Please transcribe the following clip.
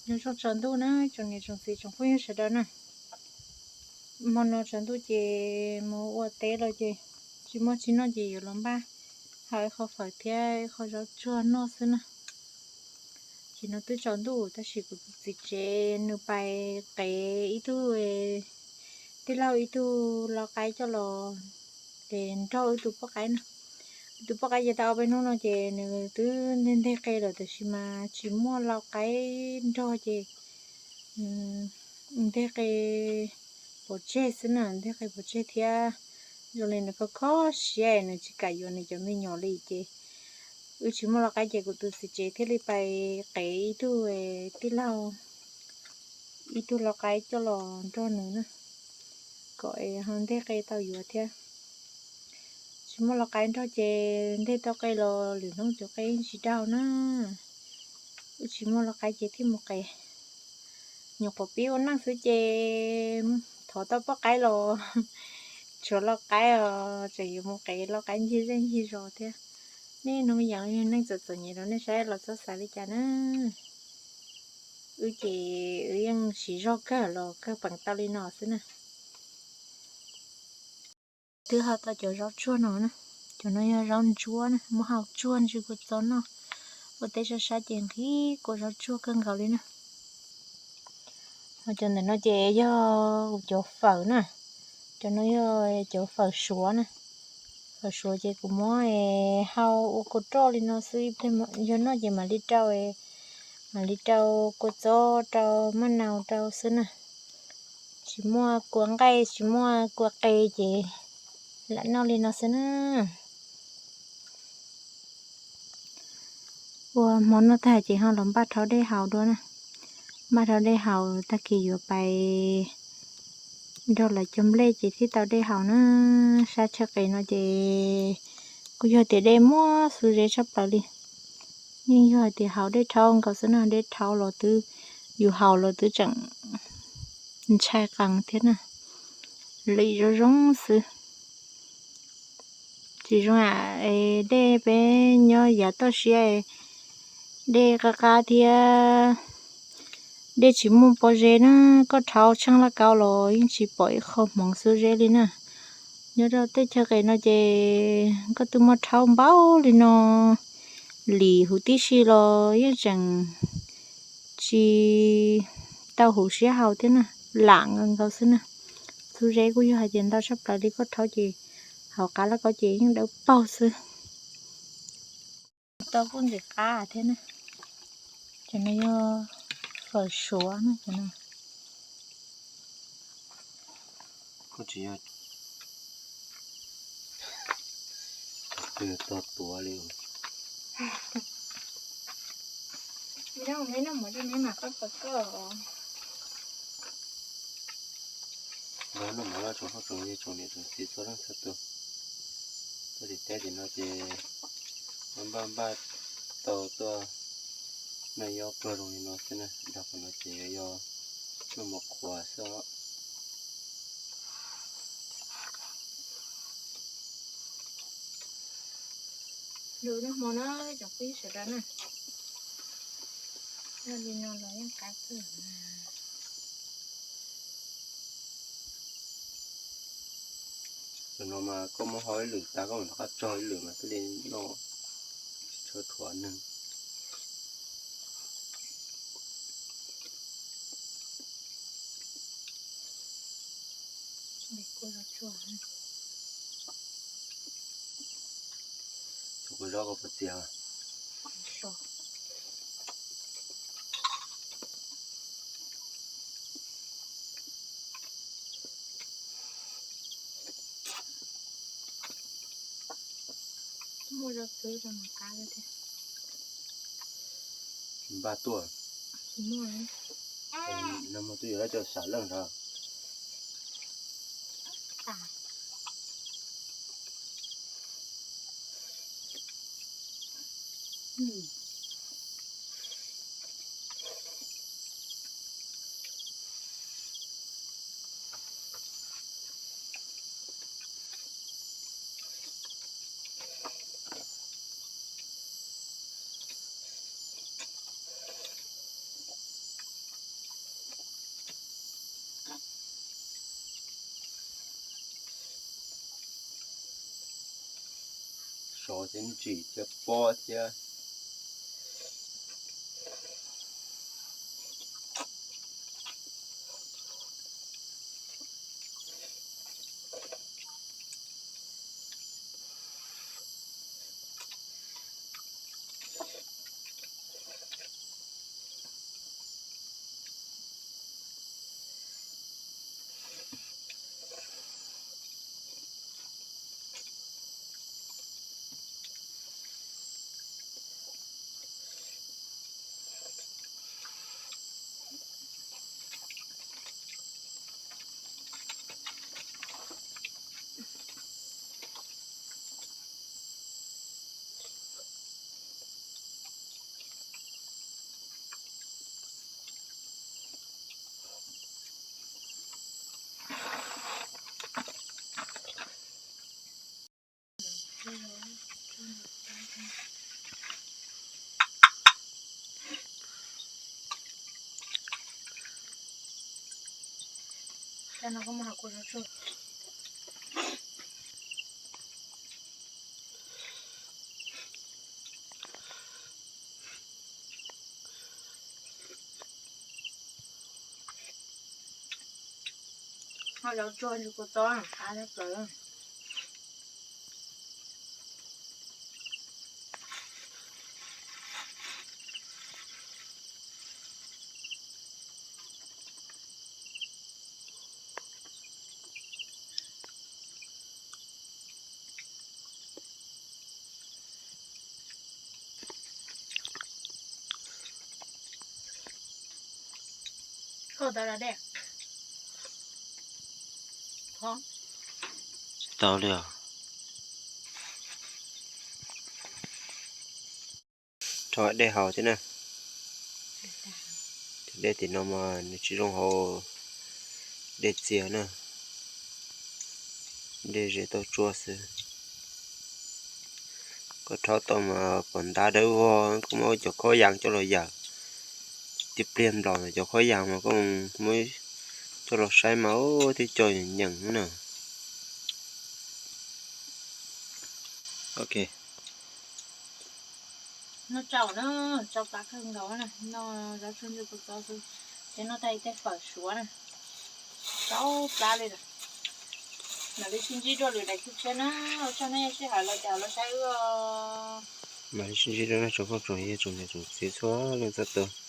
Nyob zoo tsaus ntuj na tsoom niam tsoom txiv tsoom phooj ywg sawv daws na. Hmo no tsaus ntuj ces mus ua teb los ces tsis muaj tsis noj ces yuav los npaj hau ib qho fawm thiab ib qho zaub tsuag noj xwb na. Ces no twb tsaus ntuj tab sis kuv tus txiv tsev nws pais qev ib tug tij laug ib tug lau qaib coj los es nrog wb tus poj qaib na. Wb tus poj qaib ces tau ob peb hnub no ces nws twb nteg nteg qe lawm tab sis mas tsis muaj lau qaib nrog ces nteg qe pov tseg xwb na, nteg qe pov tseg thiab zoo li nws kho kho siab nws tsis kam yuav nws cov me nyuam li ces wb tsis muaj lau qaib ces kuv tus txiv tsev thiaj li pais qev ib tug tij laug ib tug lau qaib coj los nrog nws na, kom es ho nteg qe tau yuav thiab. Tsis muaj lau qaib nrog ces nteg tau qe los lwm hnub cov qe yeej tsis daug na. Wb tsis muaj lau qaib ces thiaj mus qev. Nyuam qhuav pib ua neej xwb ces thov tau poj qaib los tshuav lau qaib os, tseem yuav mus qev lau qaib ncig zej ncig zos thiab. Nej hnub yog neej txom txom nyem rau nej saib los txhob xav li cas na. Wb ces wb yeej siv zog kawg los kawg peem tau li no xwb na. Twb hau tau cov zaub tsuag no na, cov no yog zaub ntsuab na, muab hau tsuag ntsw kua txob noj. Ua teb sab sab ces nqhis kua zaub tsuag kawg nkaus li na. Ho cov ntawm no ces yog kuv cov fawm na, cov no yog cov fawm suav na. Fawm suav ces kuv muab hau ua kua roj li no xwb, yog noj ces mam li rau, mam li rau kua txob rau maj nau rau xwb na. Tsis muaj kua nqaij tsis muaj kua qe ces lam noj li no xwb na. Ua hmo noj tag ces ho los npaj rhaub dej haus dua na. Npaj rhaub dej haus tag kis yuav pais nrog lawv cog nplej ces thiaj tau dej haus na. Sab chaw qis no ces kuj yog tias dej muaj xuv zeb tshaj plaws li. Yeej yog hais tias haus dej rhaub nkaus xwb na, dej rhaub los twb, yus haus los twb tseem ntshai qees thiab na. Lim zoo zoo xwb. Tsis zoo, dej peb nyob yav toj siab, dej qab qab thiab, dej tsis muaj pob zeb na. Koj rhaub tsheej laj kaub los yeej tsis pom ib qho hmoov xuv zeb li na. Nyob rau tej chaw qis no ces koj twb muab rhaub npaum li no lim huv tib si los yeej tseem tsis tau huv siab haus thiab na, lam nkaus nkaus xwb na. Xuv zeb kuj yog hais tias ntau tshaj plaws li, koj rhaub ces hauv qab laj kaub ces yeej dawb paug xwb. Tau kuj ntxim qab thiab na. Cov no yog fawm suav na cov no. Koj tsis yog, koj yog tog tuav li. Noj mov los tsoom phooj tsoom ywg tsoom niam tsoom txiv txhua leej txhua tus, tuaj tim teb tim no ces npaj npaj tau tuaj noj yob pluag zoo li no xwb na. Nrog qhov no ces yuav yog noj mov qhuav xwb os. Lus noj hmo na cov phooj ywg sawv daws na. Noj li no los yeej qab kawg. Tam no mas koj muab hau ib lwm tas koj mam rov qab tsog ib lwm mas thiaj li noj tsis tshua thuav neeg. Tsuas kua zaub koj puas txias? Muaj zaub xwb rau mas qab thiab. Tsis npaj tuaj. Tsis muaj. No muaj twb yuav lawv cov sam leej ntawd. Tsov thiab ntsim thiab pob thiab. Ho cov tsuag ntsis kua txob qab tshaj plaws. Tsis tau li os. Rho dej haus thiab na. Dej tim no mas nws tsis zoo haus dej txias na, dej ze tau tsua xwb. Koj rhaub tau mas pom ntab dawb vog, koj muab cov khaub yas coj los yawm. Tib pliag nplaum cov khaub yas mas koj muab coj los saib mas ub, twb co nyeem na. Ok. Noj tsau na, tsau plab kawg nkaus na, noj zaub tsuag ntsuag kua txob xwb, ces noj tag ib tej fawm suav na, tsau plab li lawm. Mam li sib ntsib dua lwm daim tshiab na, ua tsaug nej sij hawm los caum los saib wb. Mam li sib ntsib dua na tsoom phooj tsoom ywg tsoom niam tsoom txiv txhua leej txhua tus.